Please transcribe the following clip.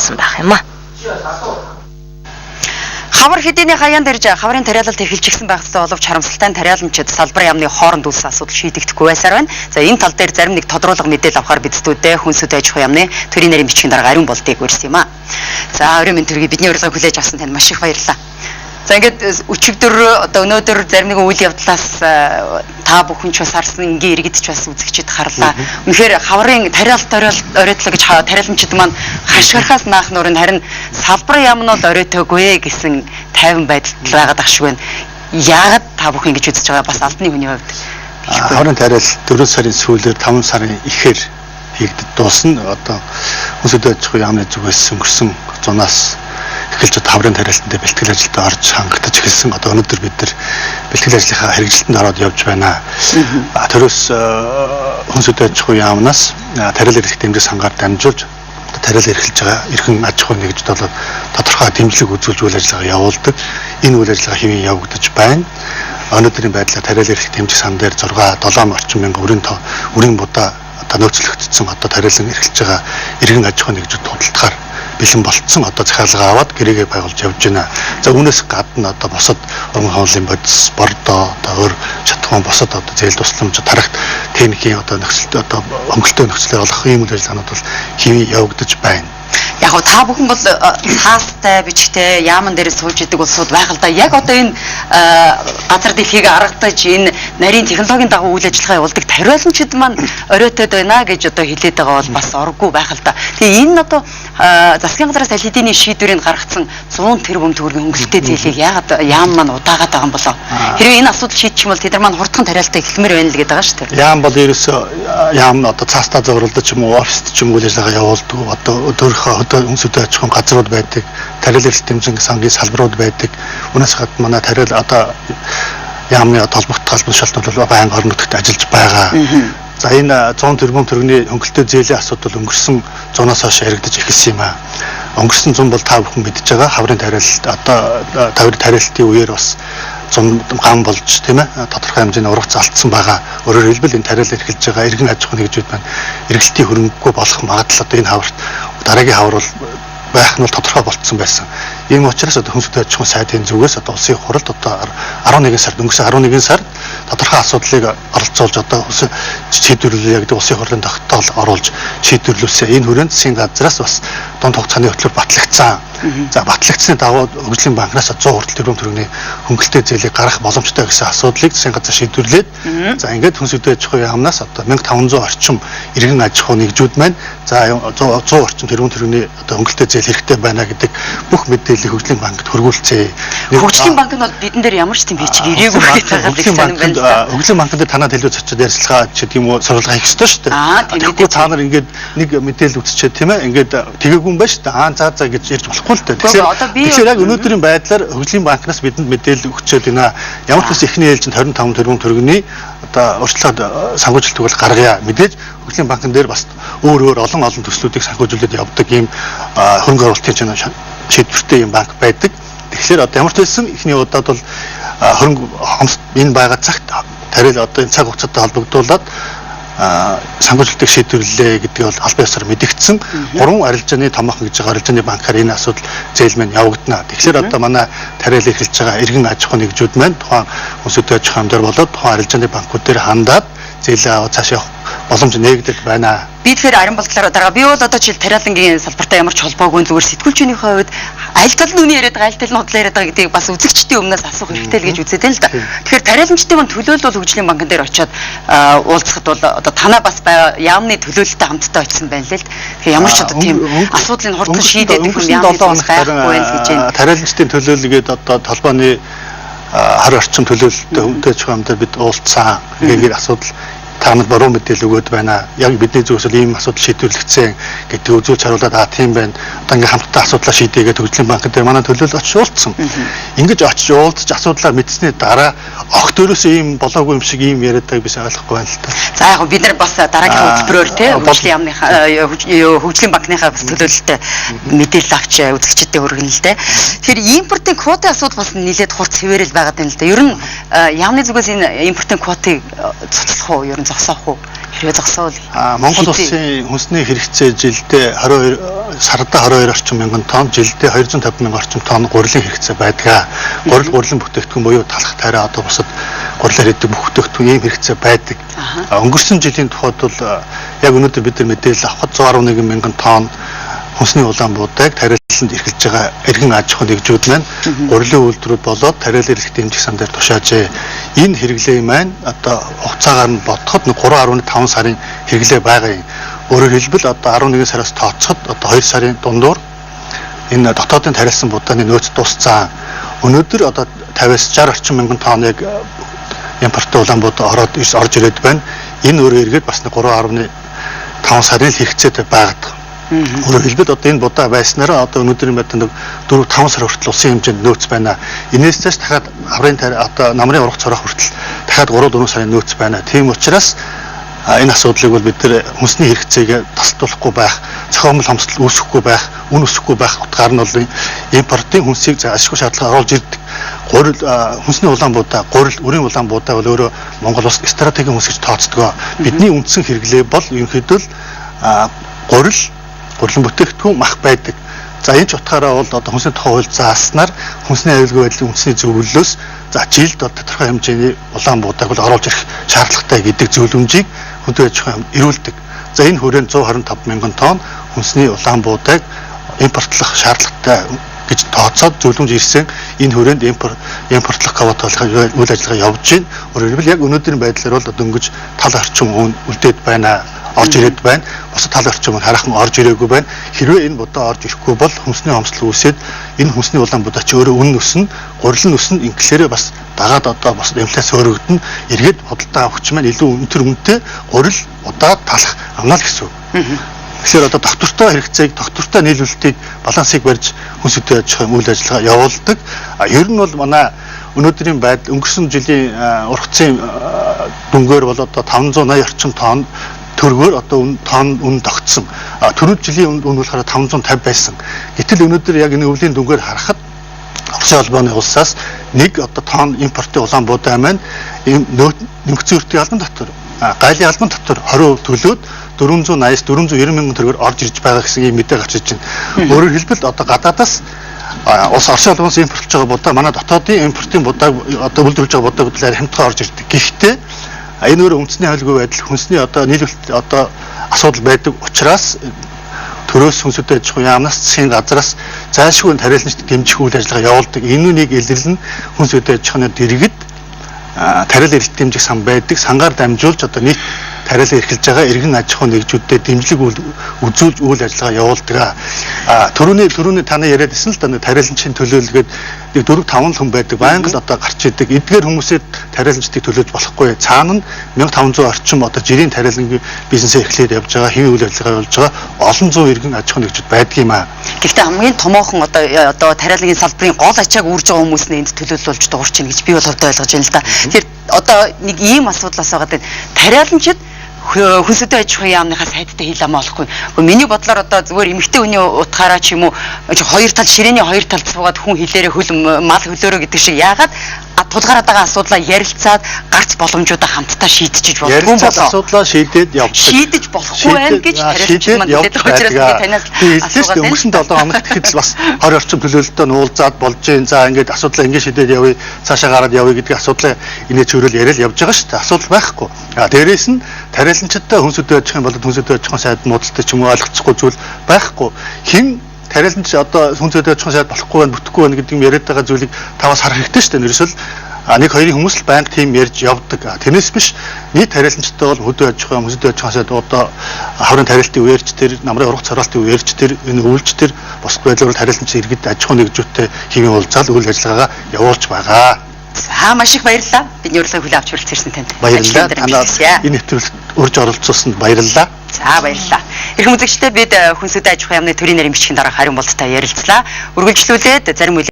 болсон байх юм а. Хавар хэдийний хаяанд ирж хаврын тариалалт эхэлчихсэн байх ёстой боловч харамсалтай нь тариаламжид салбар яамны хооронд үүссэн асуудал шийдэгдэхгүй байсаар байна. За энэ тал дээр зарим нэг тодруулга мэдээлэл авахар бид студид хүн сүд аж ахуй яамны төрийн нарийн бичгийн дарга Ариун Болдыг урьсан юм а. За оройн мэнд төргий бидний урилгыг хүлээж авсан танд маш их баярлалаа. За ингээд өчигдөр одоо өнөөдөр зарим нэгэн үйл явдлаас та бүхэн ч бас харсан, энгийн иргэд ч бас үзэгчид харлаа. Үнэхээр хаврын тариалт оройтлоо гэж тариаламжид маань хашгирахаас наах нуур нь харин салбар яам нь бол оройтоогүй гэсэн тайван байдалд байгаад ах шиг байна. Яагаад та бүхэн ингэж үзэж байгаа бас албаны хүний хувьд? Хаврын тариал 4 сарын сүүлээр 5 сарын эхээр хийгдэд дуусна. Одоо хүнс хөдөө аж ахуйн яамны зүгээс өнгөрсөн зунаас эхэлж одоо хаврын тариалтанд бэлтгэл ажилд орж хангагдаж эхэлсэн. Одоо өнөөдөр бид нар бэлтгэл ажлынхаа хэрэгжилтэнд ороод явж байна. Төрөөс хүнс хөдөө аж ахуйн яамнаас тариал эрхлэх дэмжих сангаар дамжуулж тариал эрхэлж байгаа эрхэн аж ахуй нэгжид бол тодорхой дэмжлэг үзүүлж үйл ажиллагаа явуулдаг. Энэ үйл ажиллагаа хэвийн явагдаж байна. Өнөөдрийн байдлаар тариал эрхлэх дэмжих сан дээр 6 7 орчим мянга үрийн будаа одоо нөөцлөгдсөн одоо тариалан эрхэлж байгаа иргэн аж ахуй нэгжид худалдахаар бэлэн болцсон одоо захиалга аваад гэрээгээ байгуулж явж байна. За үүнээс гадна одоо бусад урган хавлын бодис, бордоо, одоо өөр чадхуун бусад одоо зээл тусламж тарагт техникийн одоо нөхцөлд одоо хөнгөлтөө нөхцлөөр олох ийм үйл ажиллагаанууд бол хэвийн явагдаж байна. Яг го та бүхэн бол цаастай бичгтэй яаман дээр сууж идэг улсууд байх л да. Яг одоо энэ газар дэлхийг аргадаж энэ нарийн технологийн дагуу үйл ажиллагаа явуулдаг тариаламжид маань оройтод байна гэж одоо хэлээд байгаа бол бас оргүй байх л да. Тэгээ энэ одоо засгийн газраас аль хэдийн шийдвэрийг гаргацсан 100 тэрбум төгрөгийн хөнгөлөлттэй зээлийг яагаад яам маань удаагаад байгаа юм болоо? Хэрвээ энэ асуудал шийдчих юм бол тэд нар маань хурдхан тариалтай эхлэмээр байна л гэдэг байгаа шүү дээ. Яам бол ерөөсөө яам одоо цаастаа зурулдаг ч юм уу оффист ч юм уу үйл ажиллагаа явуулдаг. Одоо өөрийнхөө одоо хүнс хөдөө аж ахуйн газрууд байдаг, тариал эрхлэлт дэмжин сангийн салбарууд байдаг. Үүнээс гадна манай тариал одоо яамны холбогдох албан тушаалтнууд бол байнга орон нутагт ажиллаж байгаа. За энэ 100 тэрбум төгрөгийн хөнгөлөлттэй зээлийн асуудал өнгөрсөн зунаас хойш яригдаж эхэлсэн юм аа. Өнгөрсөн зун бол та бүхэн мэдж байгаа хаврын тариалалт одоо тавир тариалтын үеэр бас зун гам болж тийм ээ тодорхой хэмжээний ургац алдсан байгаа. Өөрөөр хэлбэл энэ тариал эрхэлж байгаа иргэн аж ахуйн нэгжүүд маань эргэлтийн хөрөнгөгүй болох магадлал одоо энэ хаварт дараагийн хавар бол байх нь бол тодорхой болцсон байсан. Ийм учраас одоо хүнс хөдөө аж ахуйн сайдын зүгээс одоо улсын хуралд одоо 11 сард өнгөрсөн 11 сард тодорхой асуудлыг оролцуулж одоо шийдвэрлэе гэдэг улсын хурлын тогтоол оруулж шийдвэрлүүлсэн. Энэ хүрээнд засгийн газраас бас дунд хугацааны хөтөлбөр батлагдсан. За батлагдсаны дагуу хөгжлийн банкнаас 100 хүртэл тэрбум төгрөгийн хөнгөлөлттэй зээлийг гаргах боломжтой гэсэн асуудлыг засгийн газар шийдвэрлээд за ингээд хүнс хөдөө аж ахуйн яамнаас одоо 1500 орчим иргэн аж ахуй нэгжүүд маань за 100 орчим тэрбум төгрөгийн одоо хөнгөлөлттэй зээл хэрэгтэй байна гэдэг бүх мэдээллийг хөгжлийн банкт хөргүүлцээ. Хөгжлийн банк нь бол бидэн дээр ямар ч тийм бичиг ирээгүй гэж байгаа юм байна. Хөгжлийн банкнд танаа төлөөс очиод ярилцлага ч гэдэг юм уу сурвалжлага хийх ёстой шүү дээ. Тэгэхгүй та нар ингээд нэг мэдээлэл үзчихээ тийм ээ ингээд тэгээгүй юм байна шүү дээ. Аа за за гэж ярьж болохгүй л дээ. Тэгэхээр яг өнөөдрийн байдлаар хөгжлийн банкнаас бидэнд мэдээлэл өгчөөд байна. Ямар ч гэсэн эхний ээлжинд 25 тэрбум төгрөгийн одоо урьдчилаад санхүүжилтийг бол гаргая. Мэдээж хөгжлийн банкн дээр бас өөр өөр олон олон төслүүдийг санхүүжүүлээд явдаг ийм хөрөнгө оруулалтын шийдвэртэй юм банк байдаг. Тэгэхээр одоо ямар ч байсан эхний удаад бол хөрөнгө энэ байгаа цагт тариал одоо энэ цаг хугацаатай холбогдуулаад санхүүжилтийг шийдвэрлэлээ гэдгийг бол албан ёсоор мэдэгдсэн. Гурван арилжааны томоохон гэж байгаа арилжааны банкаар энэ асуудал зээл маань явагдана. Тэгэхээр одоо манай тариал эрхэлж байгаа иргэн аж ахуйн нэгжүүд маань тухайн хүнс хөдөө аж ахуйн дээр болоод тухайн арилжааны банкуд дээр хандаад зээлээ аваад цааш явах боломж нээгдэж байна. Би тэгэхээр Ариун болдлоор дараа би бол одоо жишээл тариалангийн салбартай ямар ч холбоогүй зүгээр сэтгүүлчийн хувьд аль тал нь үний яриад байгаа, аль тал нь худлаа яриад байгаа гэдгийг бас үзэгчдийн өмнөөс асуух хэрэгтэй л гэж үзээд байна л да. Тэгэхээр тариаланчдын мань төлөөлөл бол хөгжлийн банкн дээр очиод уулзахад бол одоо танаа бас яамны төлөөлөлтөй хамтдаа очисон байна л л. Тэгэхээр ямар ч одоо тийм асуудлыг хурдан шийдээд их юм яамны байхгүй байна л гэж байна. Тариаланчдын төлөөлөл гээд одоо холбооны 20 орчим төлөөлөлтөй хүнтэй аж ахуйн дээр бид уулзсан. Ингээд асуудал та нар буруу мэдээлэл өгөөд байна. Яг бидний зүгээс л ийм асуудал шийдвэрлэгдсэн гэдэг үзүүлж харуулад аа тийм байна. Одоо ингээ хамтдаа асуудлаа шийдэгээ хөгжлийн банк дээр манай төлөөлөл очиж уулзсан. Ингэж очиж уулзаж асуудлаа мэдсэний дараа огт өөрөөсөө ийм болоогүй юм шиг ийм яриад байгааг би ойлгохгүй байна л та. За яг бид нар бас дараагийн хөтөлбөрөөр те хөгжлийн яамныхаа хөгжлийн банкныхаа бас төлөөлөлтөй мэдээлэл авч үзэгчдэд хүргэнэ л дээ. Тэгэхээр импортын квотын асуудал бас нэлээд хурц хэвээрэл байгаад байна л да. Ер нь яамны зүгээс энэ импортын квотыг цуцлах уу ер нь зогсоох уу? Хэрвээ зогсоовол Монгол улсын хүнсний хэрэгцээ жилдээ 22 сарда 22 орчим мянган тонн, жилдээ 250 мянган орчим тонн гурилын хэрэгцээ байдаг. Гурил гурилан бүтээгдэхүүн буюу талах тариа одоо бусад гурилаар хийдэг бүх бүтээгдэхүүн ийм хэрэгцээ байдаг. Өнгөрсөн жилийн тухайд бол яг өнөөдөр бид нар мэдээлэл авахад 111 мянган тонн хүнсний улаан буудаг тариаланд эрхэлж байгаа эргэн аж ахуйн нэгжүүд маань гурилын үйлдвэрүүд болоод тариалан эрхлэх дэмжих сан дээр тушаажээ. Энэ хэрэглээ маань одоо хугацаагаар нь бодоход 3.5 сарын хэрэглээ байгаа юм. Өөрөөр хэлбэл одоо 11 сараас тооцоход одоо 2 сарын дундуур энэ дотоодын тариалсан будааны нөөц дууссан. Өнөөдөр одоо 50-аас 60 орчим мянган тонныг импортын улаан буудаа ороод орж ирээд байна. Энэ өөрөө эргээд бас 3.5 сарын хэрэгцээтэй байгаад. Өөрөөр хэлбэл одоо энэ будаа байснараа одоо өнөөдрийн байдлаар 4-5 сар хүртэл улсын хэмжээнд нөөц байна. Энээс цааш дахиад хаврын одоо намрын ургац цорох хүртэл дахиад 3-4 сарын нөөц байна. Тийм учраас энэ асуудлыг бол бид нар хүнсний хэрэгцээг тасалдуулахгүй байх, зохиомл хомсдол үүсэхгүй байх, үн өсөхгүй байх утгаар нь бол импортын хүнсийг ашиггүй шаардлага оруулж ирдэг. Гурил хүнсний улаан будаа, гурил үрийн улаан будаа бол өөрөө Монгол улс стратегийн хүнс гэж тооцдог. Бидний үндсэн хэрэглээ бол ерөнхийдөө гурил гурилан бүтээгдэхүүн мах байдаг. За энэ ч утгаараа бол одоо хүнсний тухай хууль зааснаар хүнсний аюулгүй байдлын үндэсний зөвлөлөөс за жилд одоо тодорхой хэмжээний улаан буудааг бол оруулж ирэх шаардлагатай гэдэг зөвлөмжийг хөдөө аж ахуйн эрүүлдэг. За энэ хүрээнд 125 мянган тонн хүнсний улаан буудааг импортлох шаардлагатай гэж тооцоод зөвлөмж ирсэн. Энэ хүрээнд импортлох квот болох үйл ажиллагаа явж байна. Өөрөөр хэлбэл яг өнөөдрийн байдлаар бол дөнгөж тал орчим үлдээд байна, орж ирээд байна. Бусад тал орчим хараахан орж ирээгүй байна. Хэрвээ энэ будаа орж ирэхгүй бол хүнсний хомсдол үүсээд энэ хүнсний улаан будаа чи өөрөө үн өснө, гурил нь өснө, инглээрээ бас дагаад одоо бас инфляц өөрөгдөн, эргээд худалдаа авахч маань илүү өндөр үнэтэй гурил будаа талах авна л гэсэн үг. Тэгэхээр одоо доктортой хэрэгцээг, доктортой нийлүүлэлтийг балансыг барьж хүнс хөдөө аж ахуйн үйл ажиллагаа явуулдаг. Ер нь бол манай өнөөдрийн байдал өнгөрсөн жилийн ургацын дүнгээр бол одоо 580 орчим тонн төгрөгөөр одоо тонн үн тогтсон. Түрүү жилийн үн болохоор 550 байсан. Гэтэл өнөөдөр яг энэ өвлийн дүнгээр харахад Оросын холбооны улсаас нэг одоо тонн импортын улаан будаа маань нэмэгдсэн өртгийн албан дотор, гайлын албан дотор 20% төлөөд 480-аас 490 мянган төгрөгөөр орж ирж байгаа гэсэн ийм мэдээ гарч иж байна. Өөрөөр хэлбэл одоо гадаадаас улс Оросын холбооноос импортлж байгаа будаа манай дотоодын импортын будааг одоо үйлдвэрлэж байгаа будааг бодлоор хямдхан орж ирдэг. Гэхдээ энэ өөрөө үндэсний аюулгүй байдал, хүнсний одоо нийлүүлэлт одоо асуудал байдаг учраас төрөөс хүнс хөдөө аж ахуйн яамнаас засгийн газраас зайлшгүй тариаланчид дэмжих үйл ажиллагаа явуулдаг. Энэ үнийг илэрлэн хүнс хөдөө аж ахуйн дэргэд тариалан эрхт дэмжих сан байдаг. Сангаар дамжуулж одоо нийт тариалан эрхэлж байгаа эргэн аж ахуйн нэгжүүдэд дэмжлэг үзүүлж үйл ажиллагаа явуулдаг. Түрүүний таны яриад ирсэн л да, тариаланчийн төлөөлгөөд нэг 4 5 хүн байдаг. Байнга л одоо гарч идэг. Эдгээр хүмүүсээ тариаланчдыг төлөөж болохгүй. Цаана нь 1500 орчим одоо жирийн тариалангийн бизнесээ эрхлээд явж байгаа, хэвийн үйл ажиллагаа явуулж байгаа олон зуун эргэн аж ахуйн нэгжүүд байдаг юм аа. Гэхдээ хамгийн томоохон одоо тариалангийн салбарын гол ачааг үүрж байгаа хүмүүс нь энд төлөөлүүлж дуурч ийн гэж би бол хувьд ойлгож байна л да. Тэгэхээр одоо нэг ийм асуудлаас байгаа даа. Тариаланчид хүнс хөдөө аж ахуйн яамныхаа сайдтай хил амаа олохгүй. Миний бодлоор одоо зүгээр эмэгтэй хүний утгаараа ч юм уу хоёр тал ширээний хоёр талд суугаад хүн хилээрээ хөл мал хөлөөрөө гэдэг шиг яагаад тулгараад байгаа асуудлаа ярилцаад гарц боломжуудаа хамтдаа шийдчихэж болохгүй юм болоо. Асуудлаа шийдээд явдаг. Шийдэж болохгүй байна гэж тариаланчид маань хэлээд байгаа учраас би танаас асуугаад байна. Өнгөрсөн 7 хоногт тэгэхэд л бас 20 орчим төлөөлөлтөө нуулзаад болж гин. За ингээд асуудлаа ингээд шийдээд явъя, цаашаа гараад явъя гэдэг асуудлаа инээ чөрөөл яриад явж байгаа шүү дээ. Асуудал байхгүй. А дээрээс нь тариаланчидтай хүнс хөдөө аж ахуйн болоод хүнс хөдөө аж ахуйн сайд муудалтай ч юм уу ойлгоцохгүй зүйл байхгүй. Хэн тариаланч одоо хүнс хөдөө аж ахуйн сайд болохгүй байна, бүтэхгүй байна гэдэг юм яриад байгаа зүйлийг таваас харах хэрэгтэй шүү дээ. Ерөөсөө нэг хоёрын хүмүүс л байнга тийм ярьж явдаг. Тэрнээс биш нийт тариаланчтай бол хөдөө аж ахуйн, хөдөө аж ахуйн сайд одоо хаврын тариалтын үеэрч тэр, намрын ургац цораалтын үеэрч тэр, энэ өвлж тэр бусад байдлаар тариаланч иргэд аж ахуйн нэгжүүдтэй хэвийн уулзаал үйл ажиллагаагаа явуулж байгаа. За маш их баярлалаа. Бидний урилгыг хүлээн авч хүрэлцэрсэн танд. Баярлалаа. Танаа энэ нэвтрүүлэгт урьж оролцуулсанд баярлалаа. За баярлалаа. Эрхэм үзэгчдээ бид хүнс хөдөө аж ахуйн яамны төрийн нарийн бичгийн дарга Харин Болттой ярилцлаа. Үргэлжлүүлээд зарим үйл